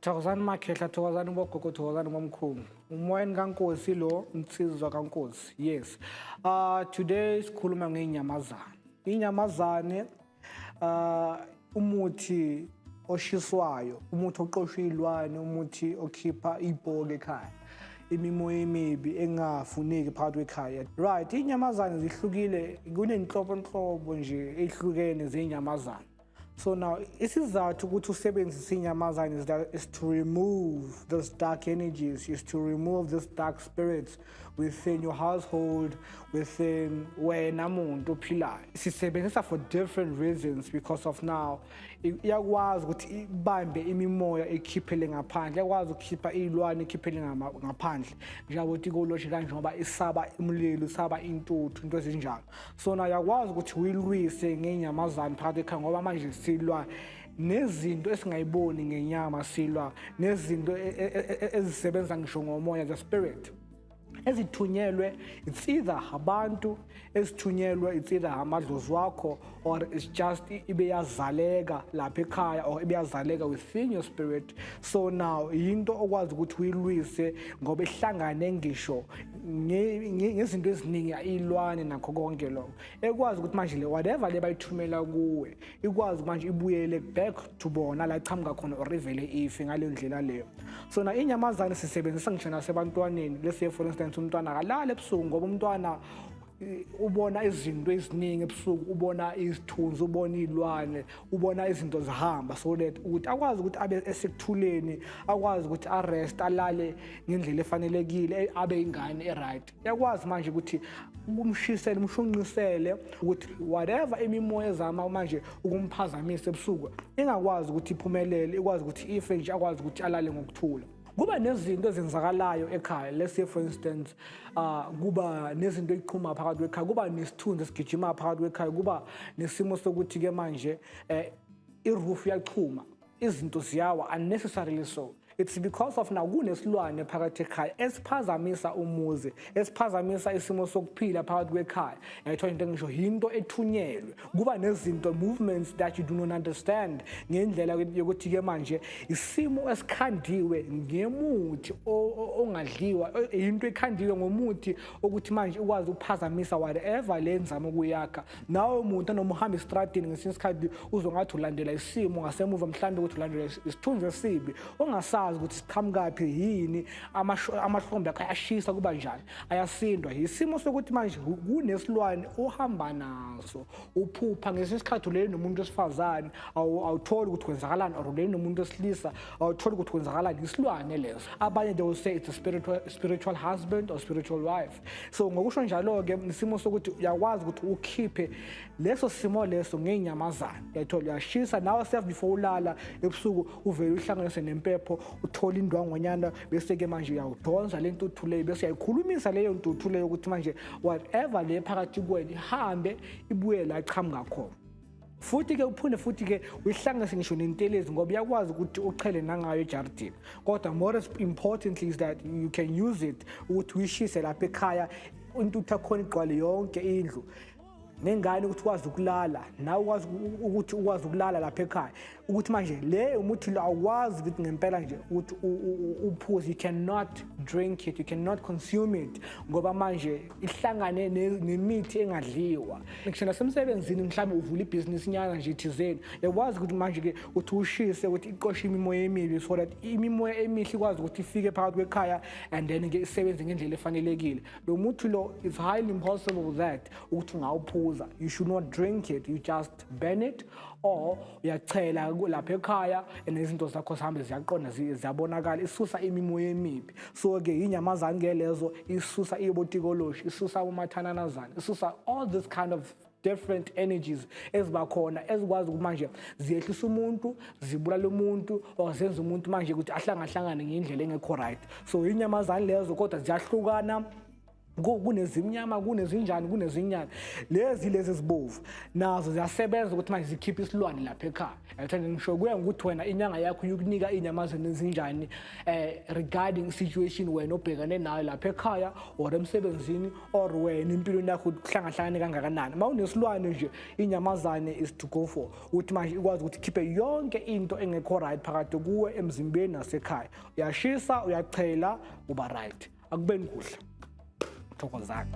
Thokozani makhehla, thokozani bogogo, thokozani bomkhulu. Umoyeni kaNkosi lo, insizwa kaNkosi. Yes. Today sikhuluma ngeinyamazane. Inyamazane umuthi oshiswayo, umuthi oqoshwa izilwane, umuthi okhipha ibhoke ekhaya. Imimoya emibi engafuneki phakathi kwekhaya. Right, inyamazane zihlukile, kunenhlobonhlobo nje ezihlukene zenyamazane. So now, isizathu ukuthi usebenzise inyamazane is that is to remove those dark energies, is to remove those dark spirits within your household, within wena muntu ophilayo. Sisebenzisa for different reasons because of now iyakwazi ukuthi ibambe imimoya, ikhiphele ngaphandle, iyakwazi ukukhipha iy'lwane, ikhiphele ngaphandle, njengabotikoloshi kanje, ngoba isaba umlilo, isaba intuthu, into ezinjalo. So now uyakwazi ukuthi uyilwise ngey'nyamazane phakathi ekhaya, ngoba manje silwa nezinto esingayiboni ngenyama, silwa nezinto ezisebenza ngisho ngomoya, the spirit ezithunyelwe. It's either abantu ezithunyelwe, it's either amadlozi wakho, or it's just ibe yazaleka lapha ekhaya, or ibe yazaleka within your spirit. So now yinto okwazi ukuthi uyilwise ngoba ihlangane ngisho ngezinto eziningi, iy'lwane nakho konke lokho, ekwazi ukuthi manje le whatever le bayithumela kuwe ikwazi manje ibuyele back to bona la ichamuka khona, or ivele ife ngaleyo ndlela leyo. So na inyamazane sisebenzisa ngisho nasebantwaneni. Let's say, for instance, umntwana akalala ebusuku, ngoba umntwana ubona izinto eziningi ebusuku, ubona izithunzi, ubona iy'lwane, ubona izinto zihamba, so that ukuthi akwazi ukuthi abe esekuthuleni, akwazi ukuthi arest, alale ngendlela efanelekile, abe ingane e-right. Uyakwazi manje ukuthi umshisele, umshunqisele ukuthi whatever imimoya ezama manje ukumphazamisa ebusuku ingakwazi ukuthi iphumelele, ikwazi ukuthi ife nje, akwazi ukuthi alale ngokuthula. Kuba nezinto ezenzakalayo ekhaya. Let's say, for instance, kuba nezinto eziqhuma phakathi kwekhaya, kuba nesithunzi esigijima phakathi kwekhaya, kuba nesimo sokuthi ke manje iroof iyachuma, izinto ziyawa unnecessarily. So it's because of now kunesilwane phakathi ekhaya esiphazamisa umuzi, esiphazamisa isimo sokuphila phakathi kwekhaya. Yayithola into engisho, into ethunyelwe. Kuba nezinto, movements that you do not understand, ngendlela yokuthi ke manje isimo esikhandiwe ngemuthi ongadliwa, into ekhandiwe ngomuthi ukuthi manje ukwazi ukuphazamisa whatever le nzama ukuyakha. Nawe umuntu noma uhamba estradini, ngesinye isikhathi uzongathi ulandela isimo ngasemuva, mhlawumbe ukuthi ulandela isithunzi esibi ongasazi ukuthi siqhamukaphi, yini, amahlombe akho ayashisa, kuba njani, ayasindwa. Isimo sokuthi manje kunesilwane ohamba naso, uphupha ngesinye isikhathi ulele nomuntu wesifazane, awutholi ukuthi kwenzakalani, or ulele nomuntu wesilisa, awutholi ukuthi kwenzakalani. Isilwane leso. Abanye, they will say it's a spiritual husband or spiritual wife. So ngokusho njalo-ke, isimo sokuthi uyakwazi ukuthi ukhiphe leso simo leso ngey'nyamazane. Uyayithola, uyashisa nawe self before ulala ebusuku, uvele uhlanganise nempepho, uthole indwangonyana, bese-ke manje uyawudonsa le ntuthu leyo, bese uyayikhulumisa leyo ntuthu leyo ukuthi manje whatever le phakathi kwena ihambe ibuye la ichamuka khona. Futhi-ke uphinde futhi-ke uyihlanganise ngisho nentelezi, ngoba uyakwazi ukuthi uchele nangayo ejardini. Kodwa more importantly is that you can use it ukuthi uyishise lapha ekhaya, intuthu yakhona igcwale yonke indlu, nengane ukuthi ukwazi ukulala, nawe ukwazi ukuthi ukwazi ukulala lapha ekhaya. Ukuthi manje le umuthi lo awukwazi ukuthi ngempela nje ukuthi uphuze. You cannot drink it, you cannot consume it, ngoba manje ihlangane nemithi engadliwa. Ngisho nasemsebenzini, mhlawumbe uvula ibhizinisi nyana nje thizeni, uyakwazi ukuthi manje-ke uthi ushise ukuthi iqoshe imimoya emibi, so that imimoya emihle ikwazi ukuthi ifike phakathi kwekhaya and then-ke isebenze ngendlela efanelekile. Lo muthi lo is highly impossible that ukuthi ungawuphuza. You should not drink it, you just burn it or uyachela lapha ekhaya and izinto zakho zihambe ziyaqonda, ziyabonakala, isusa imimoya emibi. So-ke inyamazane ke lezo isusa ibotikoloshi, isusa umathananazane, isusa all this kind of different energies eziba khona, ezikwazi ukuthi manje ziyehlisa umuntu, zibulala umuntu, or zenza umuntu manje ukuthi ahlangahlangane ngendlela engekho right. So inyamazane lezo, kodwa ziyahlukana. Kunezimnyama, kunezinjani, kunezinyana, lezi ezibovu nazo ziyasebenza ukuthi manje zikhiphe isilwane lapha ekhaya. Yathanda ngisho kuya ngokuthi wena inyanga yakho yokunika iy'nyamazane ezinjani regarding situation wena obhekane nayo lapha ekhaya or emsebenzini or wena empilweni yakho kuhlangahlangane kangakanani. Uma unesilwane nje, inyamazane is to go for ukuthi manje ikwazi ukuthi ikhiphe yonke into engekho right phakathi kuwe emzimbeni nasekhaya. Uyashisa, uyachela, uba right. Akubeni kuhle, thokozani.